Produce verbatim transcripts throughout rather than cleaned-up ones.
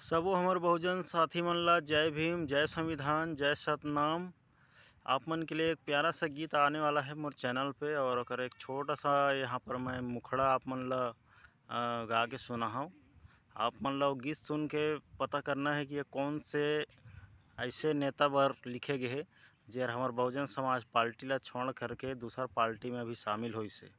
सबो हमर बहुजन साथी मन ला जय भीम, जय संविधान, जय सतनाम। आप मन के लिए एक प्यारा सा गीत आने वाला है मोर चैनल पे, और ओकर एक छोटा सा यहाँ पर मैं मुखड़ा आप मन ला, अ, गा के सुनाहूँ। आप मन ला वो गीत सुन के पता करना है कि ये कौन से ऐसे नेता बर लिखे गए हे, जेर हमर बहुजन समाज पार्टी ला छोड़ करके दूसर पार्टी में अभी शामिल होइस हे।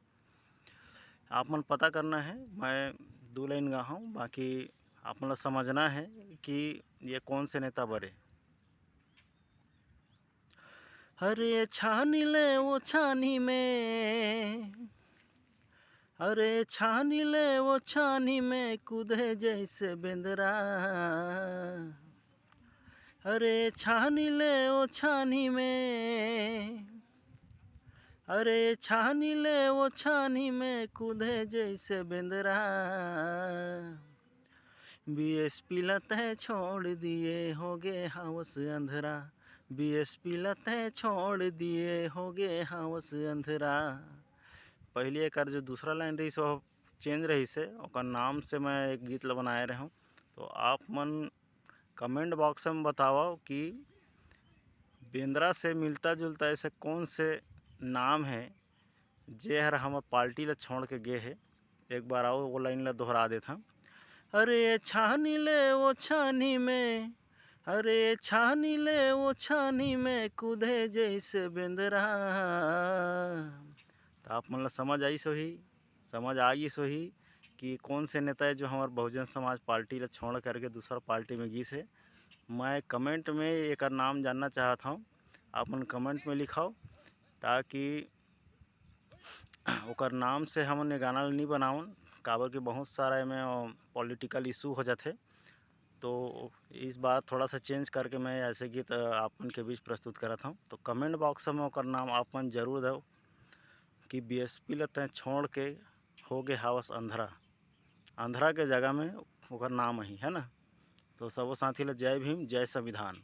आप मन पता करना है, मैं दू लाइन गाहूँ, बाकी आप मन ला समझना है कि ये कौन से नेता बरे। अरे छानी ले वो छानी में, अरे छानी ले वो छानी में, कूदे जैसे बेंदरा। अरे छानी ले वो छानी में, अरे छानी ले वो छानी में, कूदे जैसे बेंदरा। बीएसपी ला तैं छोड़ दिए, हो गे हावस अंधरा। बीएसपी ला तैं छोड़ दिए, हो गे हावस अंधरा। पहले एकर जो दूसरा लाइन रहिस, वो चेंज रहिस हे, ओकर नाम से मैं एक गीत ला बनाए रहूँ। तो आप मन कमेंट बॉक्स में बतावव कि बेंदरा से मिलता जुलता ऐसे कौन से नाम है, जे हर हमर पार्टी ला छोड़ के गे हे। एक बार आओ, वो लाइन ला दोहरा देथन। अरे छानी ले वो छानी में, अरे छानी ले वो छानी में, कूदे जैसे बेंदरा। तो आप मन ला समझ आइस होही, समझ आ गिस होही कि कौन से नेता है जो हमर बहुजन समाज पार्टी ला छोड़ करके दूसर पार्टी में गिस हे। मैं कमेंट में एकर नाम जानना चाहत हूँ, आप मन कमेंट में लिखाओ, ताकि ओकर नाम से हमन ये गाना ला नहीं बनावन, काबर कि बहुत सारा एमे पॉलिटिकल इशू हो जाथे। तो इस बार थोड़ा सा चेंज करके मैं ऐसे गीत, अ, आप मन के बीच प्रस्तुत करत हूँ। तो कमेंट बॉक्स में ओकर नाम आप मन जरूर दो कि बीएसपी ला तैं छोड़ के हो गे हावस अंधरा, अंधरा के जगह में ओकर नाम ही है ना। तो सबो साथी ला जय भीम, जय संविधान।